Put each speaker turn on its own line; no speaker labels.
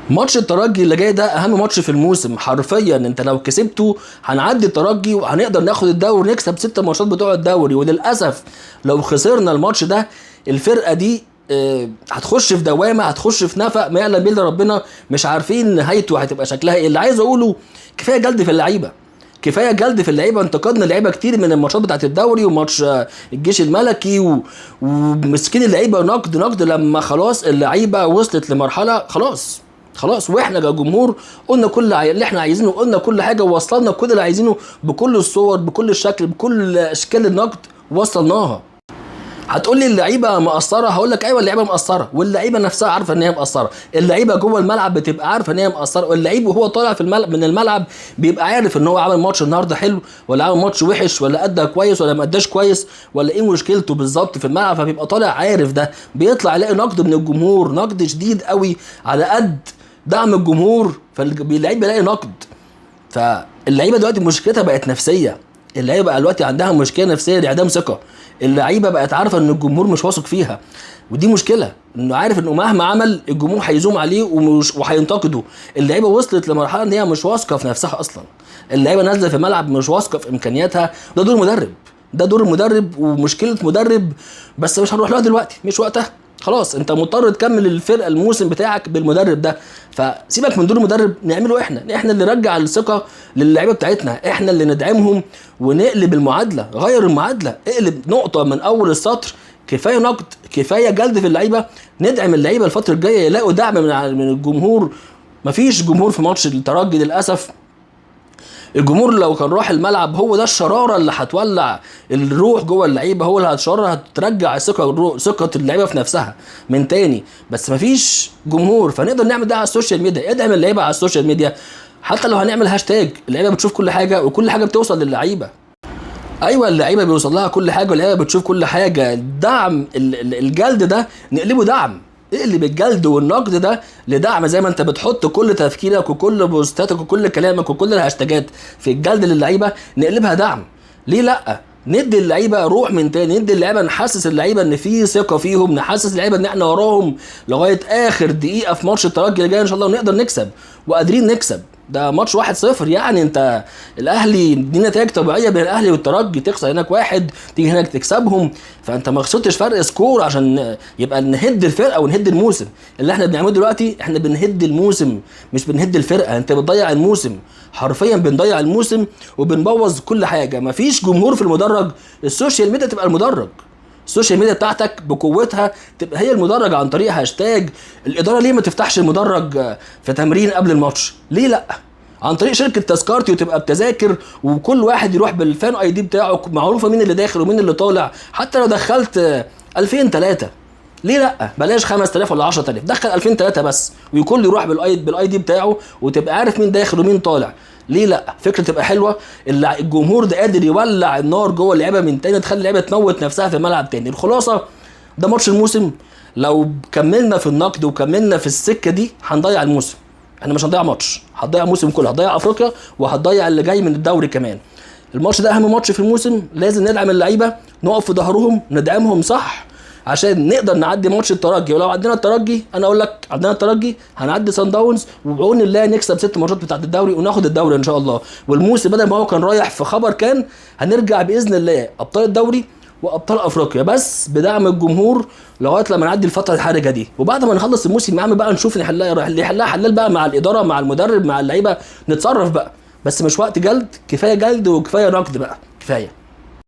ماتش الترجي اللي جاي ده اهم ماتش في الموسم حرفيا. انت لو كسبته هنعدي الترجي وهنقدر ناخد الدوري ونكسب 6 ماتشات بتوع الدوري. وللاسف لو خسرنا الماتش ده الفرقة دي هتخش في دوامه، هتخش في نفق ما يعلم به الا ربنا، مش عارفين نهايته هتبقى شكلها ايه. اللي عايز اقوله كفاية جلد في اللعيبة، كفاية جلد في اللعيبة. انتقدنا اللعيبة كتير من الماتشات بتاعت الدوري وماتش الجيش الملكي ومسكين اللعيبة نقد نقد، لما خلاص اللعيبة وصلت لمرحلة خلاص خلاص، واحنا كجمهور قلنا كل اللي احنا عايزينه، قلنا كل حاجة، ووصلنا كل اللي عايزينه بكل الصور بكل الشكل بكل اشكال النقد وصلناها. هتقول لي اللعيبة مقصرة، هقول لك ايوه اللعيبة مقصرة، واللعيبة نفسها عارفه ان هي مقصرة، اللعيبة جوه الملعب بتبقى عارفه ان هي مقصرة، واللعيب وهو طالع في الملعب من الملعب بيبقى عارف ان هو عمل ماتش النهارده حلو ولا عمل ماتش وحش، ولا ادى كويس ولا ما اداش كويس، ولا ايه مشكلته بالظبط في الملعب، فبيبقى طالع عارف ده. بيطلع يلاقي نقد من الجمهور، نقد شديد قوي على قد دعم الجمهور، فاللعيب بيلاقي نقد. فاللعيبه دلوقتي مشكلتها بقت نفسية، اللعيبة بقى دلوقتي عندها مشكلة نفسية لعدم ثقة، اللعيبة بقت عارفه ان الجمهور مش واثق فيها، ودي مشكلة، انه عارف انه مهما عمل الجمهور هيزوم عليه وهينتقده. اللعيبة وصلت لمرحلة ان هي مش واثقة في نفسها اصلا، اللعيبة نازله في الملعب مش واثقة في امكانياتها. ده دور مدرب، ده دور المدرب ومشكلة مدرب، بس مش هنروح لها دلوقتي، مش وقتها. خلاص انت مضطر تكمل الفرقة الموسم بتاعك بالمدرب ده، فسيبك من دور المدرب، نعمله احنا، احنا اللي نرجع الثقة للعيبة بتاعتنا، احنا اللي ندعمهم ونقلب المعادلة. غير المعادلة، اقلب نقطة من اول السطر. كفاية نقد، كفاية جلد في اللعيبة، ندعم اللعيبة الفترة الجاية يلاقوا دعم من الجمهور. مفيش جمهور في ماتش الترجي للاسف. الجمهور لو كان راح الملعب هو ده الشرارة اللي هتولع الروح جوه اللعيبة، هو اللي هتشرارة هترجع ثقة اللعيبة في نفسها من تاني. بس مفيش جمهور، فنقدر نعمل ده على ال social media. ادعم اللعيبة على ال social media، حتى لو هنعمل هاشتاج، اللعيبة بتشوف كل حاجة وكل حاجة بتوصل للعيبة. ايوه اللعيبة بيوصل لها كل حاجة واللعيبة بتشوف كل حاجة. الدعم الجلد ده نقلبه دعم، اقلب الجلد والنقد ده لدعم، زي ما انت بتحط كل تفكيرك وكل بوستاتك وكل كلامك وكل الهاشتاجات في الجلد للعيبة، نقلبها دعم. ليه لا؟ ندي اللعيبة روح من تاني، ندي اللعيبة، نحسس اللعيبة ان في ثقة فيهم، نحسس اللعيبة ان احنا وراهم لغاية اخر دقيقة في ماتش الترجي اللي جاي ان شاء الله، ونقدر نكسب وقادرين نكسب. ده ماتش 1-0 يعني، انت الاهلي دي نتائج طبيعية بين الاهلي والترجي، تخسر هناك واحد تيجي هناك تكسبهم، فانت ما خسرتش فرق score عشان يبقى نهد الفرقة ونهد الموسم. اللي احنا بنعمله دلوقتي احنا بنهد الموسم مش بنهد الفرقة. انت بتضيع الموسم حرفيا، بنضيع الموسم وبنبوظ كل حاجة. مفيش جمهور في المدرج، ال social media تبقى المدرج، ال social media بتاعتك بقوتها تبقى هي المدرج عن طريق هاشتاج. الادارة ليه ما تفتحش المدرج في تمرين قبل الماتش؟ ليه لا؟ عن طريق شركة تذكرتي وتبقى بتذاكر، وكل واحد يروح بال fan ID بتاعه، معروفة مين اللي داخل ومين اللي طالع. حتى لو دخلت 2000 3، ليه لا؟ بلاش 5000 ولا 10000، دخل 2000 3 بس، وكل يروح بال ID بتاعه، وتبقى عارف مين داخل ومين طالع. ليه لا؟ فكرة تبقى حلوة. الجمهور ده قادر يولع النار جوه اللعيبة من تاني، تخلي اللعيبة تموت نفسها في الملعب تاني. الخلاصة ده ماتش الموسم، لو كملنا في النقد وكملنا في السكة دي هنضيع الموسم. احنا مش هنضيع ماتش، هتضيع الموسم كله، هتضيع افريقيا وهتضيع اللي جاي من الدوري كمان. الماتش ده اهم ماتش في الموسم، لازم ندعم اللعيبة، نقف في ظهرهم، ندعمهم صح عشان نقدر نعدي ماتش الترجي. ولو عدينا الترجي، انا اقول لك عدينا الترجي هنعدي سان داونز، وبعون الله نكسب 6 ماتشات بتاعت الدوري وناخد الدوري ان شاء الله. والموسم بدل ما هو كان رايح في خبر كان، هنرجع باذن الله ابطال الدوري وابطال افريقيا، بس بدعم الجمهور لغاية لما نعدي الفترة الحرجة دي. وبعد ما نخلص الموسم يا عم بقى نشوف نحلها، اللي يحلها حلال بقى مع الادارة مع المدرب مع اللعيبة، نتصرف بقى. بس مش وقت جلد، كفاية جلد وكفاية نقد بقى، كفاية.